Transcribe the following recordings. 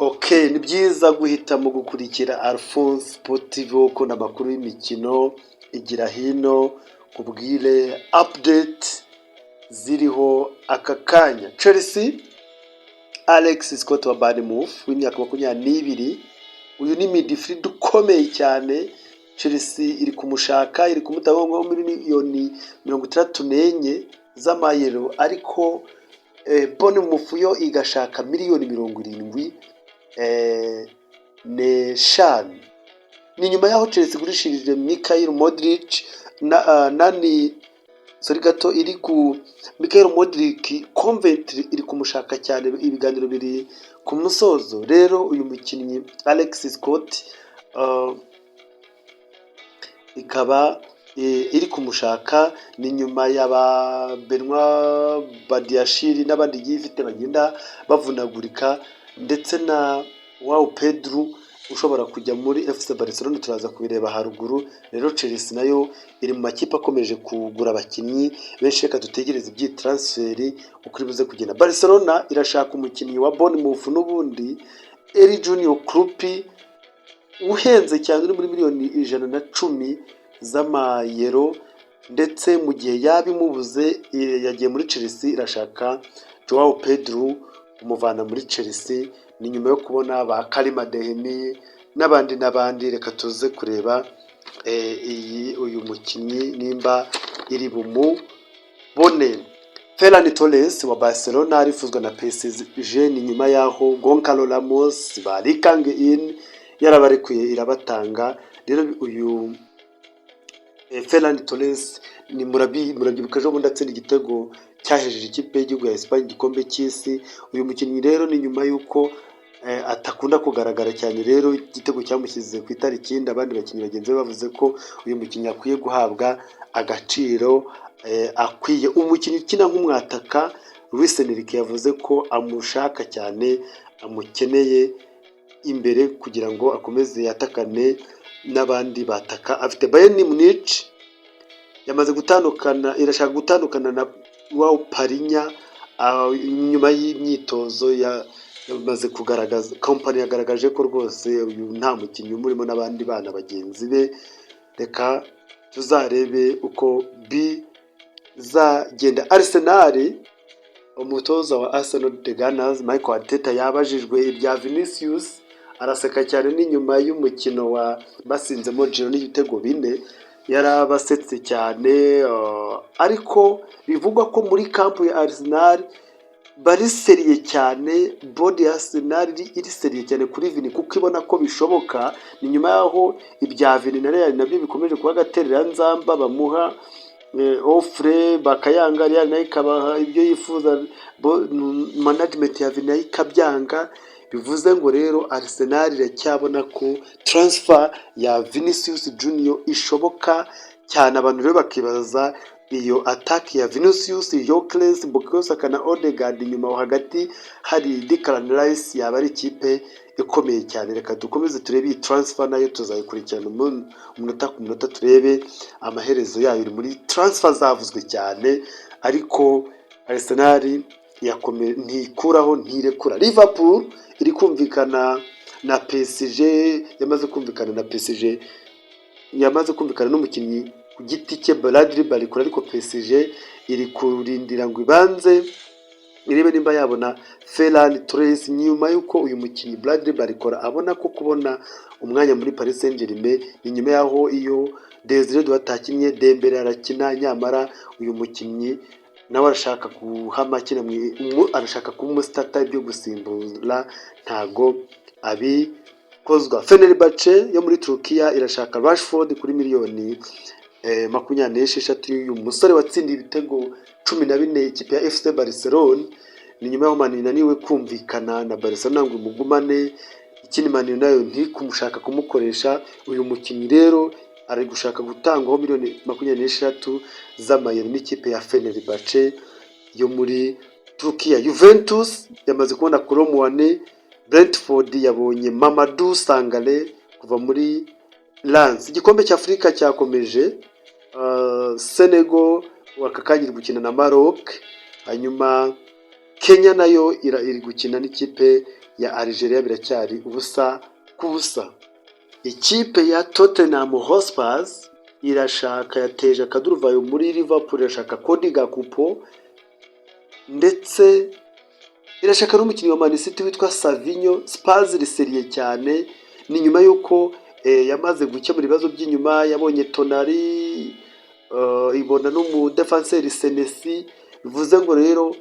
Ok, ni byiza guhitamo gukurikira Alphonse Sport TV, ukunda amakuru y'imikino. Igira hino nkubwire update ziriho aka kanya. Chelsea, Alex Scott wa Bournemouth w'imyaka 22, uyu ni midfield ukomeye cyane. Chelsea iri kumushaka, iri kumutanga miliyoni 64 z'amayero, ariko Bournemouth yo igashaka miliyoni 75. Ni nyuma y'aho Chelsea igurishirije Mykhailo Mudryk na nani, sorry gato, iri ku Mykhailo Mudryk. Coventry iri kumushaka cyane, ibiganiro biri ku musozo. Rero uyu mukinnyi Alex Scott ikaba iri kumushaka. Ni nyuma ya ba Benoit Badiashile n'abandi igiye ifite bagenda bavunagurika, ndetse na Joao Pedro ushobora kujya muri FC Barcelona, turaza kubireba haruguru. Rero Chelsea nayo iri mu makipe akomeje kugura abakinnyi benshi. Reka dutegereze iby'iyi transfer uko iri buze kugenda. Barcelona irashaka umukinnyi wa Bournemouth n'ubundi, Eli Junior Kroupi, uhenze cyane, uri muri miliyoni 110 z'amayero. Ndetse mu gihe yaba imubuze, yagiye muri Chelsea, irashaka Joao Pedro umuvana muri Chelsea. Ni nyuma yo kubona ba Karim Adeyemi n'abandi n'abandi. Reka tuze kureba iyi uyu mukinnyi nimba iri bumubone. Ferran Torres wa Barcelona arifuzwa na PSG. Ni nyuma y'aho Goncalo Ramos, ba Lee Kang-in yarabarekuye, irabatanga. Rero uyu Ferran Torres ni murabyibuka ejo bundi atsinda igitego cyahejeje ikipe y'igihugu ya Espagne igikombe cy'isi. Uyu mukinnyi rero ni nyuma y'uko atakunda kugaragara cyane, rero igitego cyamushyize ku itariki. Abandi bakinnyi bagenzi be bavuze ko uyu mukinnyi akwiye guhabwa agaciro akwiye. Umukinnyi ukina nk'umwataka, Luis Enrique yavuze ko amushaka cyane, amukeneye imbere kugira ngo akomeze yatakane n'abandi bataka afite. Bayern Munich yamaze gutandukana, irashaka gutandukana na Joao Palhinha nyuma y'imyitozo yamaze kugaragaza. Kompany yagaragaje ko rwose uyu nta mukinnyi umurimo n'abandi bana bagenzi be. Reka tuzarebe uko bizagenda. Arsenal, umutoza wa Arsenal, The Gunners, Michael Arteta, yabajijwe ibya Vinicius araseka cyane. Ni nyuma y'umukino wa batsinzemo Girona n'ibitego 4, yarabasetse cyane. Ariko bivugwa ko muri camp ya Arsenal bari sérieux cyane, board ya Arsenal iri sérieux cyane kuri Vini kuko ibona ko bishoboka. Ni nyuma y'aho ibya Vini na Real nabyo bikomeje kuba agatereranzamba, bamuha offre bakayanga, Real nayo ikabaha ibyo yifuza, management ya Vini nayo ikabyanga. Bivuze ngo rero Arsenal iracyabona ko transfer ya Vinicius Junior ishoboka cyane. Abantu rero bakibaza iyo attack ya Vinicius, Gyökeres, Bukayo Saka na Odegaard, inyuma aho hagati hari Declan Rice, yaba ari ikipe ikomeye cyane. Reka dukomeze turebe iyi transfer, nayo tuzayikurikirana umunota ku munota, turebe amaherezo yayo. Iri muri transfer zavuzwe cyane, ariko Arsenal ntikuraho, ntirekura. Liverpool iri kumvikana na PSG, yamaze kumvikana na PSG, yamaze kumvikana n'umukinnyi ku giti cye, Bradley Barcola, ariko PSG iri kurindira ngo ibanze irebe nimba yabona Ferran Torres, nyuma y'uko uyu mukinnyi Bradley Barcola abona ko kubona umwanya muri Paris Saint-Germain. Ni nyuma y'aho iyo Desire Doué atakinnye, Dembele arakina, nyamara uyu mukinnyi nawe arashaka guhama akina, arashaka kuba umu starter, ibyo gusimbura ntago abikozwa. Fenerbahce yo muri Turukiya irashaka Rashford kuri miliyoni 26, y'uyu musore watsindiye ibitego 14 ikipe ya FC Barcelone. Ni nyuma y'aho Man inaniwe kumvikana na Barcelona ngo imugumane, ikindi Man nayo ntikumushaka kumukoresha. Uyu mukinnyi rero ari gushaka gutangwaho miliyoni 26 z'amayero n'ikipe ya Fenerbahce yo muri Turukiya. Juventus yamaze kubona Kolo Muani, Brentford yabonye Mamadou Sangare kuva muri Lens. Igikombe cy'Afurika cyakomeje, Senegal aka kanya iri gukina na Maroc, hanyuma Kenya nayo iri gukina n'ikipe ya Algeria biracyari 0-0. Ikipe ya Tottenham Hotspur irashaka, yateje akaduruvayo muri Liverpool, irashaka Cody Gakpo, ndetse irashaka n'umukinnyi wa Man City witwa Savinho. Spurs iri sérieux cyane, ni nyuma y'uko yamaze gukemura ibibazo by'inyuma, yabonye Tonali, ibona n'umudefanseri Senesi. Bivuze ngo rero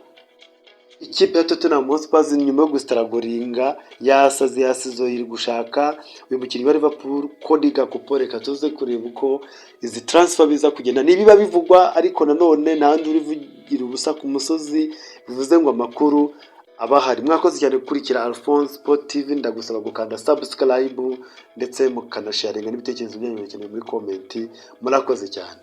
ikipe ya Tottenham Hotspur, nyuma yo gustrugglinga, yasaze yasizo, iri gushaka uyu mukinnyi wa Liverpool Cody Gakpo. Reka tuze kureba uko izi transfer biza kugenda, nibiba bivugwa, ariko nanone nta wundi urivugira ubusa ku musozi, bivuze ngo amakuru aba ahari. Mwakoze cyane gukurikira Alphonse Sport TV. Ndagusaba gukanda subscribe ndetse mukanasharinga n'ibitekerezo byanyu bikenewe muri comment. Murakoze cyane.